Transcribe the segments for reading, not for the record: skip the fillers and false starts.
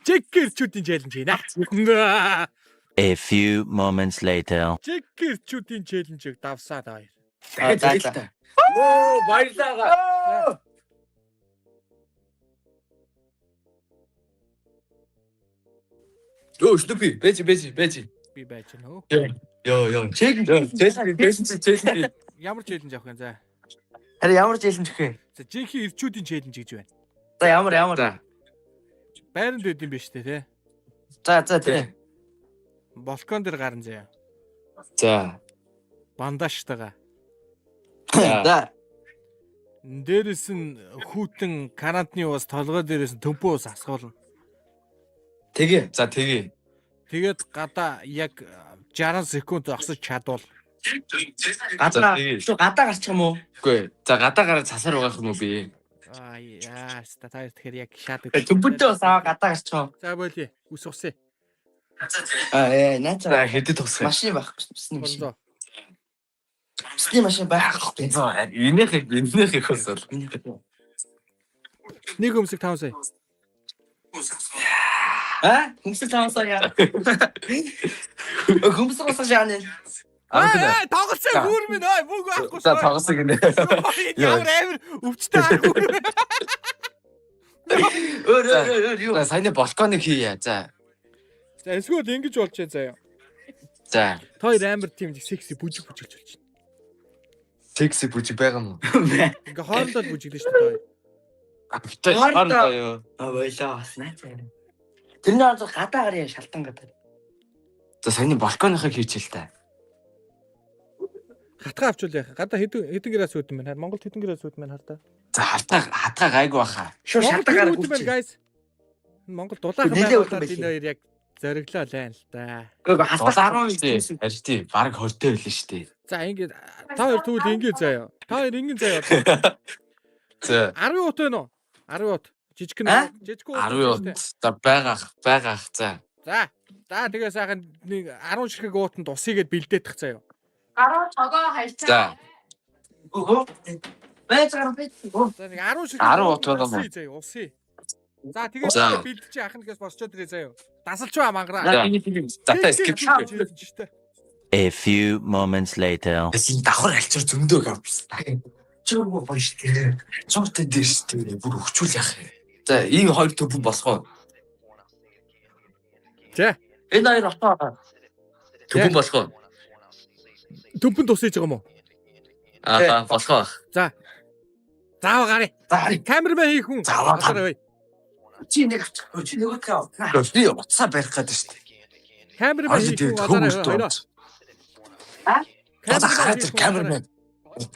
Чекерчүүдийн challenge хийнэ. A few moments later. Чекерчүүдийн challenge-ийг давсаа та хоёр. За, Дахиад за. л та. Оо, баярлалаа. Йоо, Snoopy, бэж бэж бэж. Би байж гэнэ хөө. Йоо, ёо. Чек, challenge, challenge. Ямар challenge авах юм за? Харин ямар challenge өгөх вэ? За жинхэнэ ирчүүдийн challenge гэж байна. За ямар ямар. За. Байранд байд юм биш үү те? За за тий. Балкон дээр гарan заяа. За. Бандаштайгаа. За. За. Дээрэс нь хүүтэн карантны ус толгой дээрээс нь төмпөө ус асгуулна. Тэгээ. За, тэгээ. Тэгээд гадаа яг 60 секунд зогсож чадвал Гадаа тэгээ. шүү гадаа гарчих юм уу? Үгүй. За, гадаа гараад цасаар угаах юм уу би? аа яа ста та хоёр тэгэхээр яг шаадаг. Төмпөдөө бас аваа гадаа гарчих юм. За болио. Үс усээ. Аа ээ наац. За, хэдэд тусах. Машин байхгүй бүсний машин. 300. Бүсний машин байхгүй. За, энийх энийх их бас бол. Нэг өмсөг 5 сая. А? Хүмсэг 5 сая яа. Хүмсэг усаж яана. Аа тоглосон хүүр минь ой мөнгө авахгүй За, тоглосон гинэ. Ямар амар өвчтэй аа хүүр. Өөр өөр өөр юу? За, саяны балконыг хийе. За. За эсвэл ингэж болж байна заяа. За. Та хоёр амар тийм секси бүжиг бүжиглж болж байна. Секси бүжиг байгаа юм уу? Ингээ хоорондоо л бүжиглэн шүү дээ та хоёр. Битээ хоорондоо юу? Аа бойлоо бас наац. Тэрний орж гадаа гарья шалтан гадаа. За, саяны балконыхыг хийчихэл та. Хатгаа авчвал яах. Гадаа хэдэн хэдэн градус үүдэн байна. Монголд хэдэн градус үүдэн байна хартаа. За, хатгаа хатгаа гайгүй баха. Шууд Монголд шалтан хэдэн гарах үүдэн байна хүч. guys. Монгол дулаахан Нэлээ байна үүдэн болоод байлээ. энэ хоёр яг зориглоо лайн л да. Үгүй ээ Дулаахан шүү дээ. Харин тий, бараг хортой байлаа шүү дээ. За ингээд та хоёр тэгвэл ингэ заяа. Та хоёр ингэн заяа. За, 10 ут байна уу? 10 ут. Жижиг нь А? жижиг ут. 10 ут. За, байгаах, байгаах. За. За. За тэгээ сайхан нэг 10 ширхэг уутанд усыгээд бэлдээдэх заяа. Гараа цогоо хайчаа. За. Үгүй. Байж гараа байж. За нэг 10 ширхэг 10 ут байгаа юм уу? усыг заяа, усыг. За тэгээ За. бэлдэж ахна гэс босчоод ирээ заяа. Дасалчваа мангараа. За. За, та skip. A few moments later. Тэс энэ давхар альчуур зөндөө авчихсан. Чи үгүй гоё шүү дээ. Цууртай дээр шүү дээ. Бүр өвчүүл яах юм. За, ийм хоёр төвөн болох уу? За. Энэ хоёр отоо. Төвөн болох уу? Төмпөнд усыж байгаа юм уу? Аа, болох уу? За. Заава гарыг. За харъя. Камермен хийх хүн. Заавал Газар бай. Чи нэг авчих. Чи нэг авчих. Би утсаа барих гэдэг шүү дээ. Камермен Хоёр хийх дээр хүн төвөн газар өртөө. хоёроо. Одоо хараад хийх ир хүн камермен.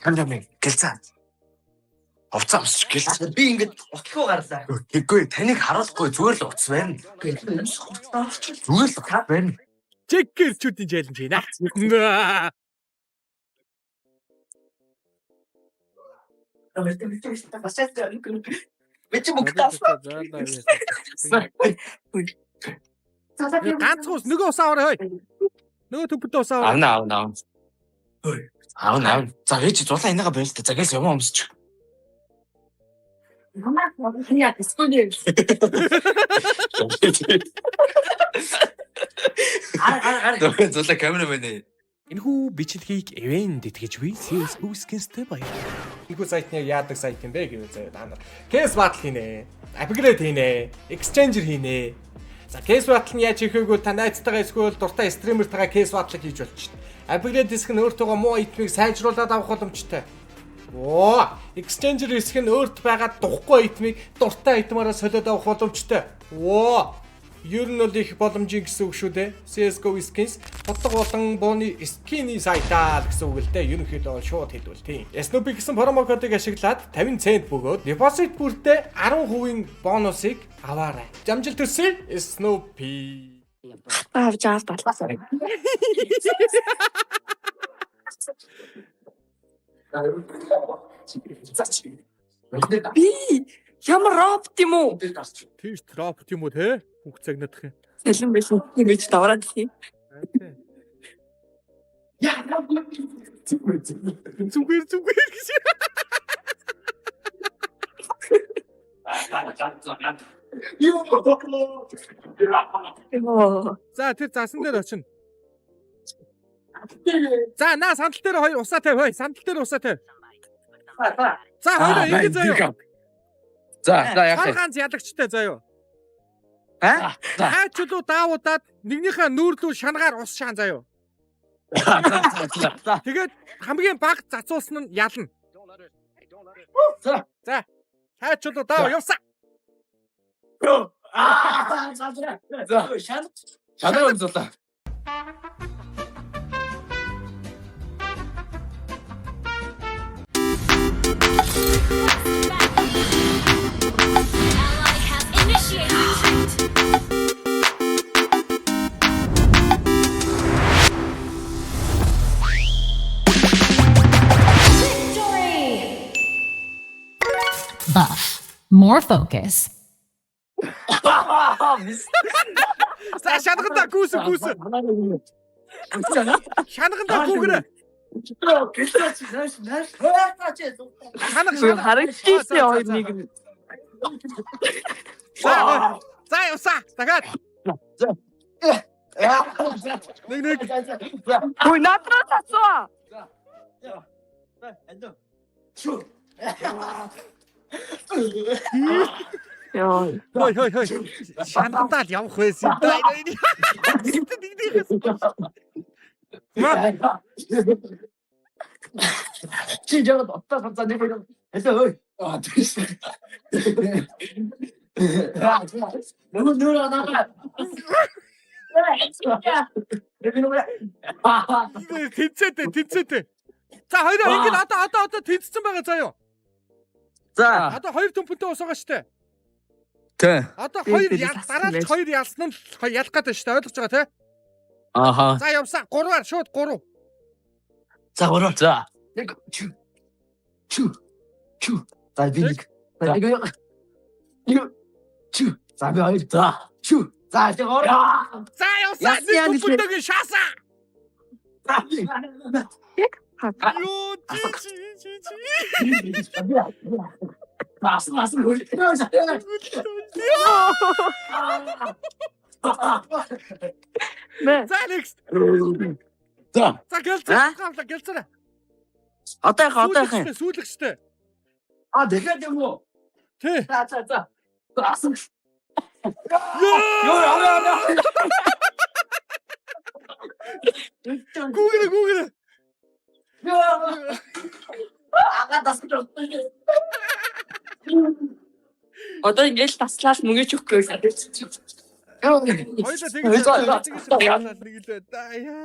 Камермен гэлцаа. Утсаа өмсч гэлцаа. Би ингээд утлгүй гарлаа. Тэггүй таныг харуулахгүй зүгээр л утас байна. Зүгээр л утас байна. Чекерчүүдийн challenge хийнэ. Би чи мөнгө таасан. Ганцхан ус нөгөө ус аваарай хой. Нөгөө төмпөдөө ус аваарай. Авна авна авна. Авна авна. За ээж зулаа энийгээ барил та. За гэлс юм өмсч. Яа, эсвэл Гар гар гар. Зулаа камермен ээ. Энэхүү бичлэгийг ивээн тэтгэж буй CS Skins-тэй баяр. Энэхүү сайт нь яг яадаг сайт юм бэ гэвэл заяа та нар. Case battle хийнэ. Upgrade хийнэ. Exchanger хийнэ. За case battle нь яаж хийх вэ гэвэл та найзтайгаа эсвэл дуртай стримертайгаа case battle хийж болчихно. Upgrade хэсэг нь өөртөөгөө муу item-ыг сайжруулад авах боломжтой. Оо, Exchanger хэсэг нь өөрт байгаа духгүй item-ыг дуртай item-аараа солиод авах боломжтой. Оо, ер нь бол их боломжийн гэсэн үг шүү дээ. CS:GO skins хутга болон бууны skin-ий сайтаа л гэсэн үг л дээ. Ерөнхийдөө бол шууд хэлбэл тийм. Snoopy гэсэн промо кодыг ашиглаад 50 цент бөгөөд депозит бүртээ 10% бонусыг аваарай. Жамжилт төсөө Snoopy. авч аваад балаа. Би ямар робот юм уу? Тийш троп юм уу те? Бүх загнадах юм. Сэлэн бэлэн ингэж давраад ирэх юм. Яа. Зүгээр зүгээр гэж. Йоо. За, тэр засан дээр очино. За, наа сандал дээр хоёр усаа тавь. Хой, сандал дээр усаа тавь. За, хоёроо ингэ заяа. За, за яах Хар вэ? ганц ялагчтай заяа. А? За. Хайчлуу даавуудаад нэгнийхээ нүүрлүү шангаар ус шаан заяа. За, за, за. За. Тэгээд хамгийн баг зацуулсан нь ялна. За. За. Хайчлуу даав явсан. Аа, за за. За. Шан. Шанаа өнзөлөө. Ally has initiated retreat. Victory! Buff. More focus. За, шанагандаа гүйс гүйс. Шанагандаа гүгэрэ. Шанаг шанаг. Харагдчихсэн хоёр нэг нь. За, гой. За, явсан. Дахиад. Нэг нэг. Хөөе, над руу татсуу. Йоо. Хой хой хой. Шанагандаа л явах байсан юм да. Нэг нэг. Чи жаад оттой санцаа нэг юм. Хэлээ ой. Аа тийш. Нөгөө нөр анаа. Тэнцээтэй, тэнцээтэй. За, хоёроо ингэ одоо одоо одоо тэнцсэн байгаа заяа. За. Одоо хоёр төмпөнтэй ус байгаа штэ. Тэ. Одоо Би хоёр тэр ял зассан дараалж байж. хоёр ялсан нь л ялах гэдэг штэ, ойлгож байгаа тий. Аха. За, явсан. Гурваар шууд гурав. За гурав. За. Нэг чү. Чү. Чү. За би нэг. За нэг. Нэг. Чү. За би хоёр. За. Чү. За би гурав. За, явсан. Яасан яа Нэг гэж бэ? төмпөнтэйг шаасан. За би. Йоо, чи чи чи чи. Бас бас хөл. Мэ. За, next. За. За, гэлцээ. Гавла гэлцээ. Одоо яах одоо яах юм? Сүүлэгчтэй. А дахиад юм уу? Тий. За за за. Асан. Йоо! Йоо, аваа аваа. Гүгэрэ гүгэрэ. Ага дасгаж байна. Одоо ингээл таслаад мөнгө ч өгөхгүй. Хоёлаа тэгж тэгж нэг л да яа.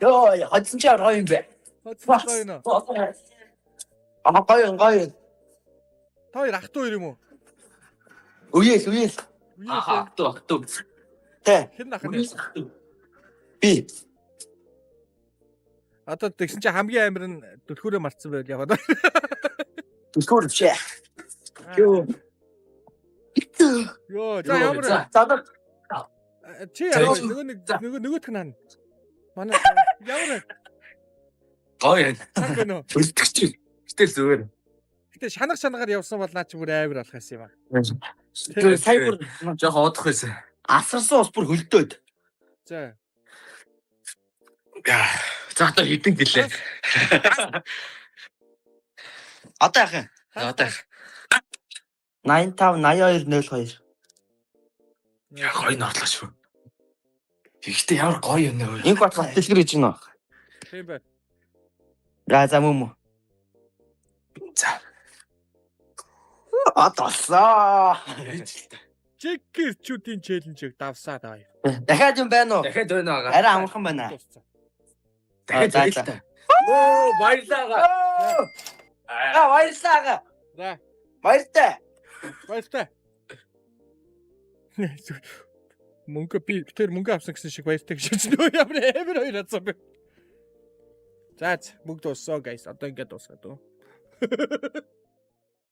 Йоо, хоцсон чи гоё юм бэ? Хоцсон гоё нөө. Аа гоё гоё. Та хоёр ах トゥ хоёр юм уу? Үеэл үеэл. Аха, акту акту. Тэ. Хэн ах нь? Би. Одоо тэгсэн чи хамгийн амир нь түлхүүрээ мартсан байл яваад. Түлхүүр биш ээ. Йоо. Йоо, за ямар За. За одоо чи ямар нөгөө нэг нөгөө нөгөөх нь хана. Манай ямар Гоё. цаг гэнэ. Хөлтөгч. Гэтэл зүгээр. Гэтэ шанаг шанагаар явсан бол наа чи бүр амар болох байсан юм аа. тэр сая бүр Жохон одох байсан. асарсан ус бүр хөлдөөд. За. За одоо хэдэн гэлээ. Одоо яах юм? Одоо яах. 85 82 02. Яа гоё нотлоо шүү. Гэхдээ ямар гоё юм нэ. Инх бат дэлгэр гэж байна. Тийм байна. За за мөн мөн. За. Од олсоо. Чекерчүүдийн челленжийг давсаа даа. Дахиад юм байна уу? Дахиад байна аа. Арай амархан байна. Дууссан. Дахиад За, байна за. л та. Оо баярлалаа. Аа баярлалаа ага. За, Баяртай. баяртай. Мөнгө би тэр мөнгө авсан гэсэн шиг баяртай гэж хэлж нөө ямар амар хоёр хацсан бэ. За, мөнгө дууссан guys. Одоо ингээд дуусгаад уу.